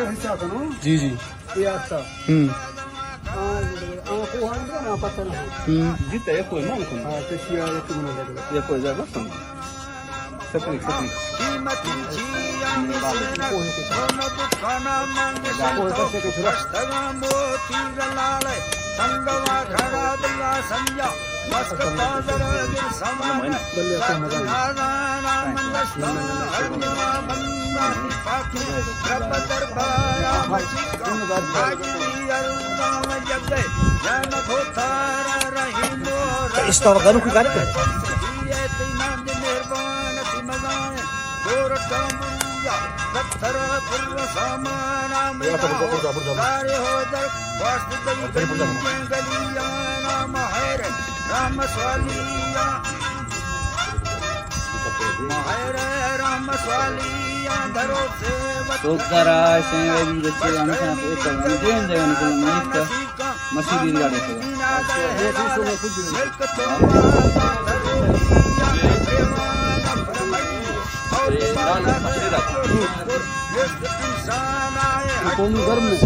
حصہ کنو۔ جی، جی۔ یہ آتا۔ ہوں۔ آ، آ، کوہان نا پتہ نہ۔ ہوں۔ جی، تے کوئی مان کن۔ ہاں، تے سیاہ ایک گنا دے۔ یہ کوئی جا بس۔ سکری، سکری۔ اس طرح گنوکی کار کرے۔ سوک درا شیں ویدی بچے ہمیشہ ایک دین دے ان کو ملک مسیح دی گاڑی سے۔ قومی گھر میں۔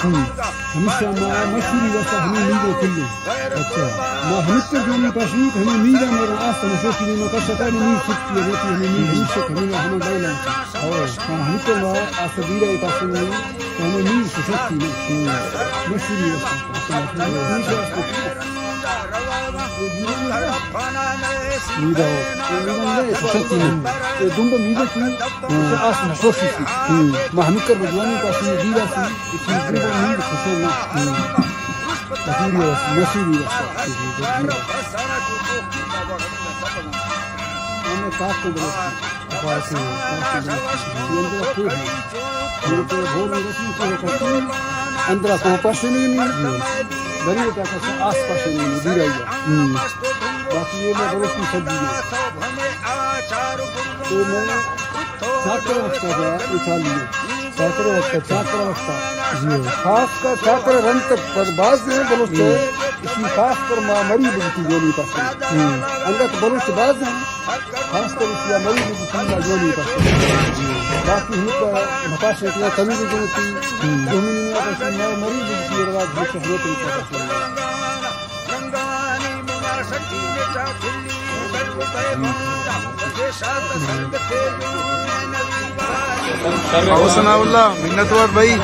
ہم۔ ہمیشہ ما مشہوری واسطہ ہمیں نیدو کلو۔ اچھا۔ ما ہمیتر جوانی پاشنی کہ ہمیں نیدا مارا آس مشوشی نیما کشتا نی نی سکتی ہے، ہمیں نی ہمیشہ ہمیں ہمیں ڈولا۔ ہاں، ہمیتر ما آس دیرا پاشنی کہ ہمیں نی سکتی نی۔ مشہوری واسطہ۔ نیدا ہو۔ سکتی نی۔ اے دنبا نیدا کی۔ آس مشوشی سی۔ ما ہمیتر جوانی پاشنی دیرا سی۔ اندرا کوہ پاشنی نی، بری تا کس آس پاشنی نی، دیر آئی۔ باقی یہ میں بروشی سب دی۔ تو میں چاکر وقت کا اٹھا لیے۔ چاکر وقت، چاکر وقت۔ جی۔ خاص کر چاکر رنت پر باز ہیں بلوچ۔ اسی خاص کر ما مری بلوچی جوانی پاس۔ انگت بلوچ باز ہیں۔ خاص کر اسی مری بلوچی جوانی پاس۔ جی۔ باقی ہم تو متاثر کیا کمی بھی جنتی۔ جی۔ دومی نے پاس ما مری بلوچی رواج بلوچ ہمیں تو پاس۔ ابو ثناء اللہ، منت وار بھائی۔